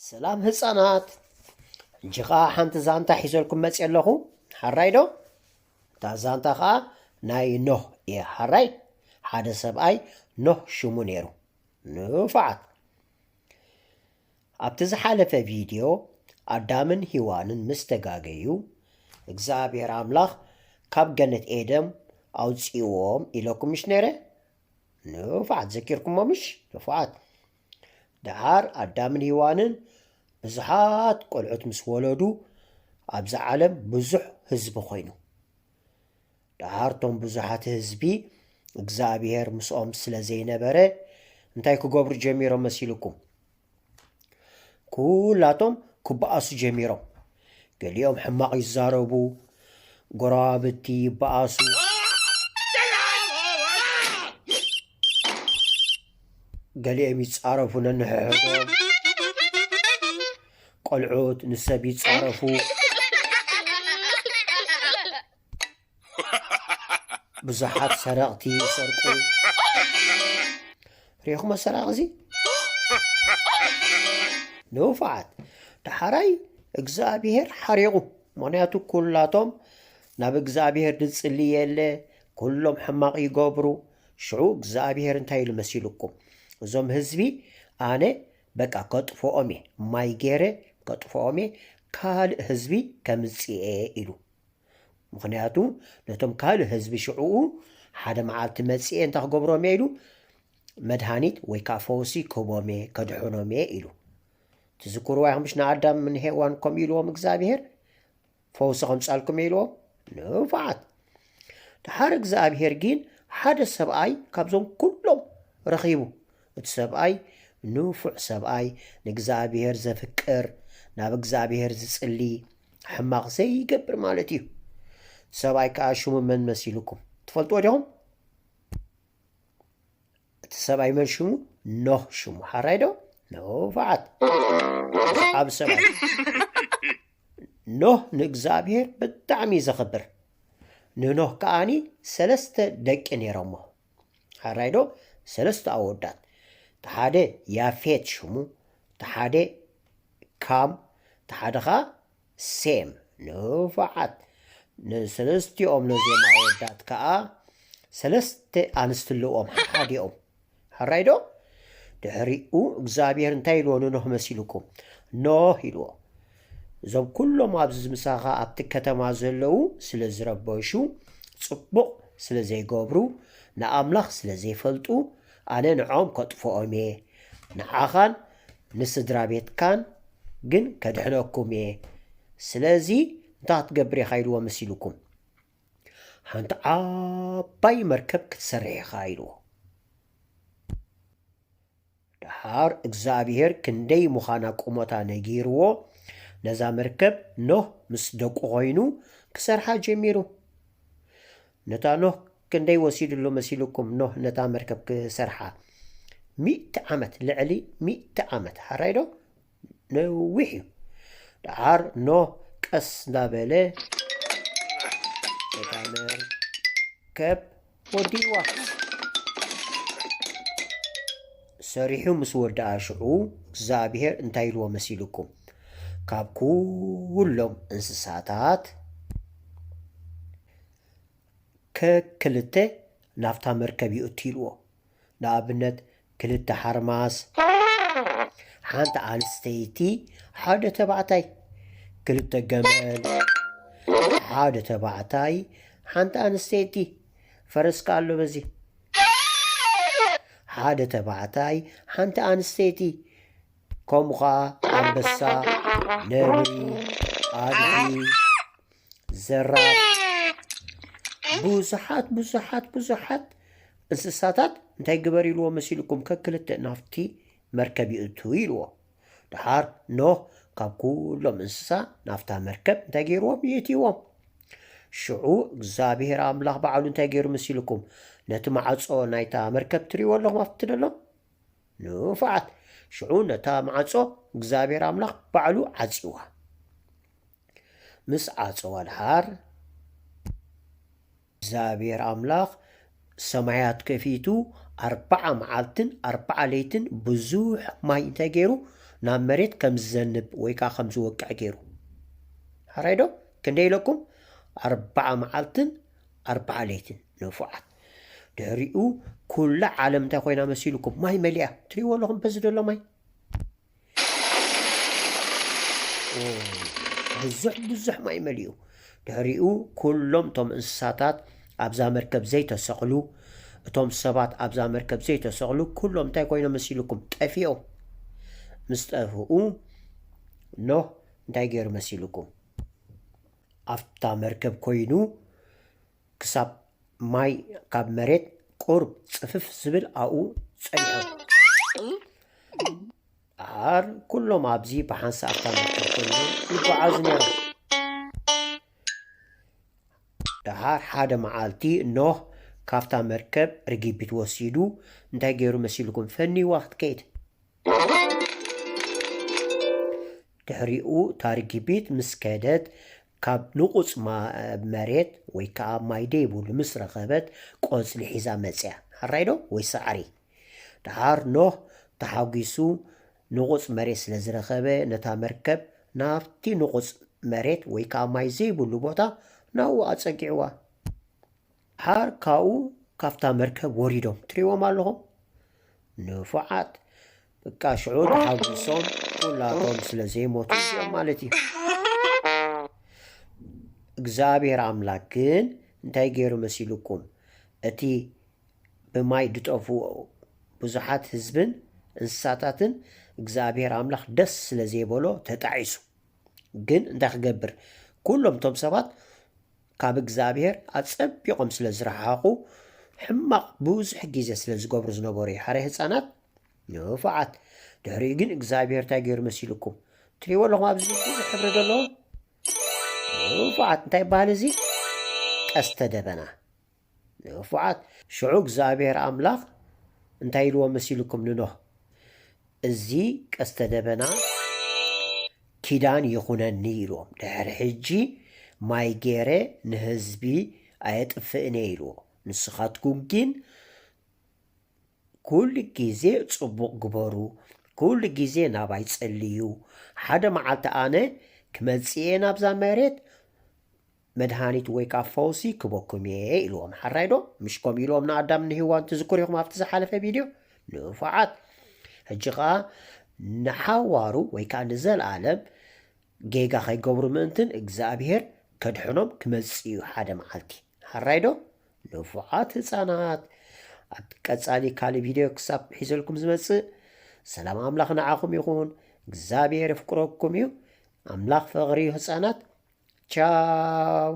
ሰላም ህፃናት፣ ሕጂ ኸዓ ሓንቲ ዛንታ ሒዘልኩም መፅእ ኣለኹ። ሓራይ ዶ? እታ ዛንታ ኸዓ ናይ ኖህ እየ። ሓራይ፣ ሓደ ሰብኣይ ኖህ ሽሙ ነይሩ። ንፉዓት። ኣብቲ ዝሓለፈ ቪድዮ ኣዳምን ሂዋንን ምስ ተጋገዩ፣ እግዚኣብሔር ኣምላኽ ካብ ገነት ኤደም ኣውፅእዎም ኢለኩም ምሽ ነይረ? ንፉዓት፣ ዘኪርኩሞ ምሽ? ንፉዓት። ደሓር ኣዳምን ሂዋንን ብዙሓት ቆልዑት ምስ ወለዱ፣ ኣብዚ ዓለም ብዙሕ ህዝቢ ኮይኑ። ደሓር እቶም ብዙሓት ህዝቢ እግዚኣብሔር ምስኦም ስለ ዘይነበረ፣ እንታይ ክገብሩ ጀሚሮም መሲልኩም? ኩላቶም ክበኣሱ ጀሚሮም። ገሊኦም ሕማቕ ይዛረቡ፣ ጎረባብቲ ይበኣሱ፣ ገሊኦም ይጻረፉ ነንሕድሕዶም፣ ቆልዑት ንሰብ ይጻረፉ። ብዙሓት ሰረቕቲ ይሰርቁ። ርኢኹሞ ሰራቒ እዚ? ንፉዓት። ዳሕራይ እግዚኣብሔር ሓሪቑ። ምኽንያቱ ኩላቶም ናብ እግዚኣብሔር ዝጽሊ የለ፣ ኩሎም ሕማቕ ይገብሩ። ሽዑ እግዚኣብሔር እንታይ ኢሉ መሲልኩም? እዞም ህዝቢ ኣነ በቃ ከጥፍኦም እየ፣ ማይ ገይረ ከጥፍኦም እየ፣ ካልእ ህዝቢ ከምጽእ እየ ኢሉ። ምኽንያቱ ነቶም ካልእ ህዝቢ ሽዕኡ ሓደ መዓልቲ መጽኤ እንታይ ክገብሮም እየ ኢሉ? መድሃኒት ወይ ከዓ ፈውሲ ክህቦም እየ፣ ከድሕኖም እየ ኢሉ። ትዝክርዋ ኢኹም ምሽ ንኣዳም ንሄዋን ከምኡ ኢልዎም እግዚኣብሔር? ፈውሲ ከምጻልኩም እየ ኢልዎም? ንፉዓት። ደሓር እግዚኣብሔር ግን ሓደ ሰብኣይ ካብዞም ኩሎም ረኺቡ። እቲ ሰብኣይ ንፉዕ ሰብኣይ፣ ንእግዚኣብሔር ዘፍቅር፣ ናብ እግዚኣብሔር ዝጽሊ፣ ሕማቕ ዘይገብር ማለት እዩ። ሰብኣይ ከኣ ሽሙ መን መሲልኩም ትፈልጥዎ ዲኹም? እቲ ሰብኣይ መን ሽሙ? ኖህ ሽሙ። ሓራይ ዶ? ንፉዓት። ዓቢ ሰብኣይ። ኖህ ንእግዚኣብሔር ብጣዕሚ እዩ ዘኽብር። ንኖህ ከኣኒ ሰለስተ ደቂ ነይሮሞ። ሓራይ ዶ? ሰለስተ ኣወዳት። እቲ ሓደ ያፌት ሽሙ፣ እቲ ሓደ ካም፣ እቲ ሓደ ኸኣ ሴም። ንፉዓት። ንሰለስቲኦም ነዚኦም ኣወዳት ከኣ ሰለስተ ኣንስቲ ኣለዎም፣ ሓሓዲኦም። ሓራይ ዶ? ድሕሪኡ እግዚኣብሔር እንታይ ኢልዎ ንኖህ መሲልኩም? ኖህ ኢልዎ። እዞም ኩሎም ኣብዚ ምሳኻ ኣብቲ ከተማ ዘለዉ ስለ ዝረበሹ፣ ጽቡቕ ስለ ዘይገብሩ፣ ንኣምላኽ ስለ ዘይፈልጡ፣ ኣነ ንዖም ከጥፍኦም እየ። ንዓኻን ንስድራ ቤትካን ግን ከድሕነኩም እየ። ስለዚ እንታይ ክትገብር ኢኻ ኢልዎ መሲልኩም? ሓንቲ ዓባይ መርከብ ክትሰርሕ ኢኻ ኢልዎ። ደሓር እግዚኣብሔር ክንደይ ምዃና ቁመታ ነጊርዎ፣ ነዛ መርከብ ኖህ ምስ ደቁ ኾይኑ ክሰርሓ ጀሚሩ። ነታ ኖህ ክንደይ ወሲድሉ መሲልኩም ኖህ ነታ መርከብ ክሰርሓ? ሚእቲ ዓመት፣ ልዕሊ ሚእቲ ዓመት። ሓራይ ዶ? ነዊሕ እዩ። ደሓር ኖህ ቀስ እንዳበለ ነታ መርከብ ወዲዋ። ሰሪሑ ምስ ወደኣ ሽዑ እግዚኣብሔር እንታይ ኢልዎ መሲልኩም? ካብ ኩሎም እንስሳታት ከክልተ ናብታ መርከብ ይእቱ ኢልዎ። ንኣብነት ክልተ ሓርማስ፣ ሓንቲ ኣንስተይቲ፣ ሓደ ተባዕታይ። ክልተ ገመል፣ ሓደ ተባዕታይ፣ ሓንቲ ኣንስተይቲ። ፈረስካ ኣሎ በዚ። ሓደ ተባዕታይ፣ ሓንቲ ኣንስተይቲ። ከምኡ ኸዓ ኣንበሳ፣ ነብሪ፣ ኣድጊ፣ ዘራፍ፣ ብዙሓት ብዙሓት ብዙሓት እንስሳታት እንታይ ግበር ኢልዎ መሲልኩም? ከክልተ ናብቲ መርከብ ይእቱ ኢልዎ። ደሓር ኖህ ካብ ኩሎም እንስሳ ናብታ መርከብ እንታይ ገይርዎም? የእትይዎም። ሽዑ እግዚኣብሔር ኣምላኽ ባዕሉ እንታይ ገይሩ መሲልኩም? ነቲ ማዕጾ ናይታ መርከብ ትርእይዎ ኣለኹም ኣብቲ ደሎ? ንፉዓት። ሽዑ ነታ ማዕጾ እግዚኣብሔር ኣምላኽ ባዕሉ ዓጽዋ። ምስ ዓጸዋ ደሓር እግዚኣብሔር ኣምላኽ ሰማያት ከፊቱ ኣርባዓ መዓልትን ኣርባዓ ለይትን ብዙሕ ማይ እንታይ ገይሩ? ናብ መሬት ከም ዝዘንብ ወይ ከዓ ከም ዝወቅዕ ገይሩ። ሓራይ ዶ? ክንደይ ኢለኩም? ኣርባዓ መዓልትን ኣርባዓ ለይትን ንፉዓት። ድሕሪኡ ኩላ ዓለም እንታይ ኮይና መሲልኩም? ማይ መሊኣ። ትሪእዎ ኣለኹም በዚ ዘሎ ማይ? ኦ፣ ብዙሕ ብዙሕ ማይ መሊኡ። ድሕሪኡ ኩሎም እቶም እንስሳታት ኣብዛ መርከብ ዘይተሰቕሉ፣ እቶም ሰባት ኣብዛ መርከብ ዘይተሰቕሉ፣ ኩሎም እንታይ ኮይኖም መሲልኩም? ጠፊኦም። ምስ ጠፍኡ ኖህ እንታይ ገይሩ መሲልኩም? ኣብታ መርከብ ኮይኑ ክሳብ ማይ ካብ መሬት ቁርብ ጽፍፍ ዝብል ኣብኡ ጸኒሑ። ደሓር ኩሎም ኣብዚ ብሓንሳእ ኣብታ መርከብ ኮይኖም ይጓዓዙ ነይሮም። ደሓር ሓደ መዓልቲ ኖህ ካብታ መርከብ ርግቢት ወሲዱ እንታይ ገይሩ መሲልኩም? ፈንይዋ ክትከይድ። ድሕሪኡ እታ ርግቢት ምስ ከደት ካብ ንቑጽ ማ-፣ መሬት ወይ ከዓ ማይ ደይብሉ ምስ ረኸበት ቆጽሊ ሒዛ መጽያ። ሓራይ ዶ? ወይ ሳዕሪ። ደሓር ኖህ ተሓጒሱ ንቑጽ መሬት ስለ ዝረኸበ ነታ መርከብ ናብቲ ንቑጽ መሬት ወይ ከዓ ማይ ዘይብሉ ቦታ ናብኡ ኣጸጊዕዋ። ደሓር ካብኡ ካብታ መርከብ ወሪዶም ትሪእዎም ኣለኹም። ንፉዓት በቃ ሽዑ ተሓጒሶም ኩላቶም ስለ ዘይሞቱ እዮም ማለት እዩ። እግዚኣብሔር ኣምላክ ግን እንታይ ገይሩ መሲልኩም? እቲ ብማይ ዝጠፍኡ ብዙሓት ህዝብን እንስሳታትን እግዚኣብሔር ኣምላኽ ደስ ስለ ዘይበሎ ተጣዒሱ። ግን እንታይ ክገብር? ኩሎም እቶም ሰባት ካብ እግዚኣብሔር ኣጸቢቖም ስለ ዝረሓቑ፣ ሕማቕ ብዙሕ ግዜ ስለ ዝገብሩ ዝነበሩ እዩ። ሓራይ ህጻናት ንፉዓት። ድሕሪኡ ግን እግዚኣብሔር እንታይ ገይሩ መሲልኩም? ትሪእዎ ኣለኹም ኣብዚ ብዙሕ ሕብሪ ዘለዎ ንፉዓት እንታይ ይበሃል እዚ? ቀስተ ደበና። ንፉዓት። ሽዑ እግዚኣብሔር ኣምላኽ እንታይ ኢልዎም መሲልኩም ንኖህ? እዚ ቀስተ ደበና ኪዳን ይኹነኒ ኢልዎም። ድሕሪ ሕጂ ማይ ገይረ ንህዝቢ ኣየጥፍእን እየ ኢልዎ። ንስኻትኩም ግን ኩሉ ግዜ ጽቡቕ ግበሩ፣ ኩሉ ግዜ ናባይ ጸልዩ። ሓደ መዓልቲ ኣነ ክመጽእ እየ ናብዛ መሬት፣ መድሃኒት ወይ ከዓ ፈውሲ ክበኩም እየ ኢልዎም። ሓራይ ዶ? ምሽ ከምኡ ኢልዎም ንኣዳም ንሄዋን ትዝክሩ ኢኹም ኣብቲ ዝሓለፈ ቪድዮ? ንፉዓት። ሕጂ ከዓ ንሓዋሩ ወይ ከዓ ንዘለኣለም ጌጋ ከይገብሩ ምእንትን እግዚኣብሔር ከድሕኖም ክመጽእ እዩ ሓደ መዓልቲ። ሓራይ ዶ? ንፉዓት ህፃናት። ኣብ ቀጻሊ ካልእ ቪድዮ ክሳብ ሒዘልኩም ዝመጽእ፣ ሰላም ኣምላኽ ንዓኹም ይኹን። እግዚኣብሔር የፍቅረኩም እዩ። ኣምላኽ ፍቕሪ እዩ ህፃናት። ቻው።